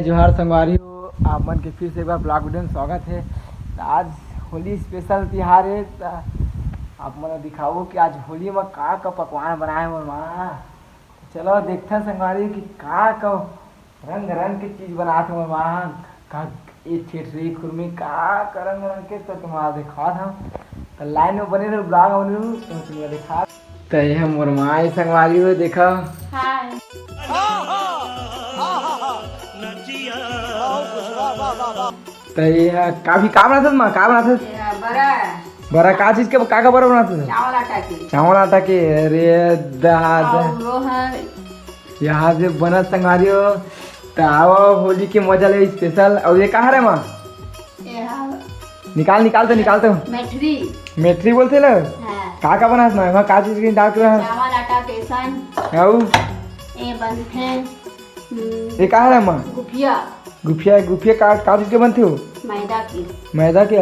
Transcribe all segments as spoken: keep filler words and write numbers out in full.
जोहार संगवारी हो, आप मन के फिर से एक बार vlog video में स्वागत है। त आज होली special तिहार है, त आप मन ल दिखाबो कि आज होली में का का पकवान बनाए मोर माँ। चलो देखथन संगवारी कि का का रंग रंग के चीज बनात हे मोर माँ। का ए ठेठरी खुरमी का का रंग रंग के, त तुम्हारा दिखात हूँ। त line में बने रहो, vlog में बने रहो, तो तुम्हें दिखा। त ये मोर माँ ए संगवारी हो, देखो। हाय। त ये ह, का भी का बनाथस माँ, का बनाथस? ये ह बरा। बरा का चीज के, का का बरा बनाथस? चावल आटा के। चावल आटा के, अरे दादा। और वो है। यहाँ से बनत संगवारी हो, त आओ होली के मजा ले special। और ये का हरे माँ? ये ह निकाल, निकाल तो, निकाल तो। मेठरी। मेठरी बोलथे ला? हाँ। का का बनास माँ? एमा का चीज के डाल के बनास? चावल, आटा, बेसन। अउ? ये बनथे, हम्म, ये का हरे माँ? गुफिया। गुफिया, गुफिया का, का चीज के बनथे हो? मैदा के। मैदा के?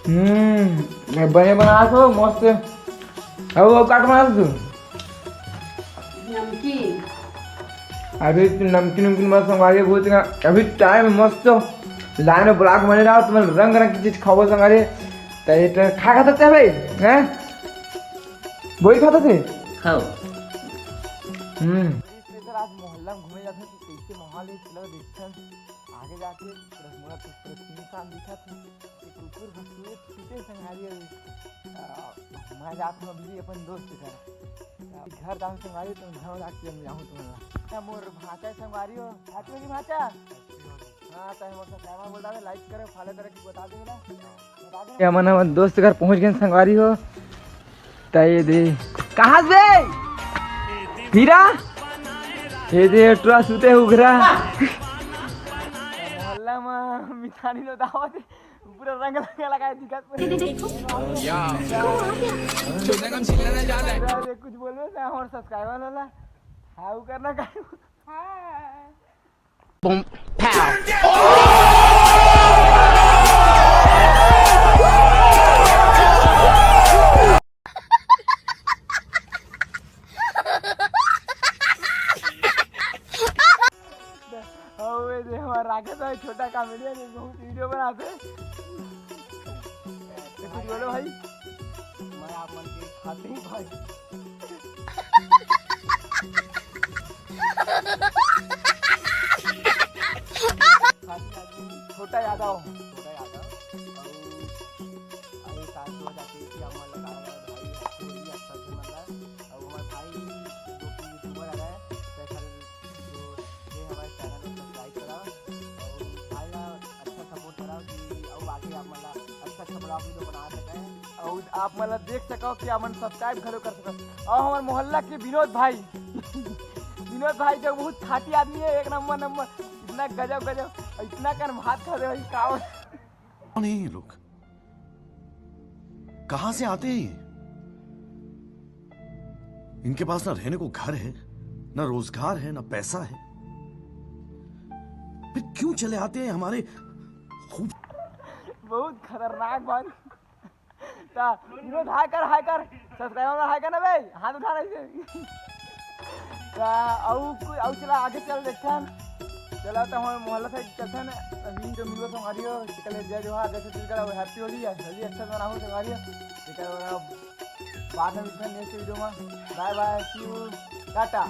हम्म, ये बने बनास हो, मस्त। अउ, अउ का बनास तू? नमकीन। अभी तो नमकीन उमकीन मत संगवारी, बहुत ना, अभी time मस्त। Line में vlog बने रहो, तुम्हें रंग रंग की चीज खाबो संगवारी। त ये तो खा, खा सकते हैं भाई, हैं? वही खाता थे? खाओ। हम्म। Special आज मोहल्ला में घूमे जाते हैं, तो कैसे माहौल है, चलो देखते हैं। आगे जाके पूरा मोला तो पूरा सुनसान दिखत हे। ये कुकुर ह सूत सुते संघारी हे। अ, मैं जात हूँ अभी अपन दोस्त घर। अ, घर जाऊँ संघारी, तो घर जाके हम जाऊँ तुमन ला। मोर भांचा संघारी हो, Happy Holi भांचा। हाँ, तो मोर subscriber बोल रहा है, like करे, follow करे कि बता दे ना। बता दे। ये हमन हमर दोस्त घर पहुँच गए संघारी हो। त ये दे। कहाँ से बे? हीरा? ये दे, टुरा सुते उघरा। मोहल्ला में मितानी लो दावत है, पूरा रंग लगा, लगा दिखत पूरा। देखो। अरे कुछ बोलबे ना, हमारे subscriber वाला। हाउ करना का? Bum, pow। अबे दे, हमारा राकेश भाई छोटा comedian है, बहुत video बनाते। तो कुछ बोलो भाई। मैं आप मन के खाते ही भाई। छोटा यादव। छोटा यादव। अउ, अउ साथ में जाके कि हमन लगा भाई, अच्छा से मतलब, अउ हमारे भाई जो कि YouTuber आ रहा है, special जो ये हमारे channel को subscribe करा अउ भाई ला अच्छा support करा कि अउ आगे आप मन ला अच्छा अच्छा vlog video बना सके अउ आप मन ला देख सको कि आप मन subscribe घलो कर सको। अउ हमारे मोहल्ला के विनोद भाई, विनोद भाई जो बहुत खाटी आदमी है, एक नंबर नंबर, इतना गजब गजब, इतना कन भात खा दे भाई, का कौन है ये लोग? कहां से आते हैं ये? इनके पास ना रहने को घर है, ना रोजगार है, ना पैसा है, फिर क्यों चले आते हैं हमारे खूब। बहुत खतरनाक बात। ता विनोद हाय कर, हाय कर, subscriber हाय कर ना बे, हाथ उठा रही से। ता अउ कु-, अउ चला आगे चल देखथन। चला तो हम मोहल्ला side चलथन। अभी जो मिलबो संगवारी हो, चिकन ले जय जोहार, जय छत्तीसगढ़ अउ Happy Holi, होली अच्छा से मनाहू संगवारी हो। चिकन वाला बाद में मिलथन next video में। Bye bye, see you, Tata.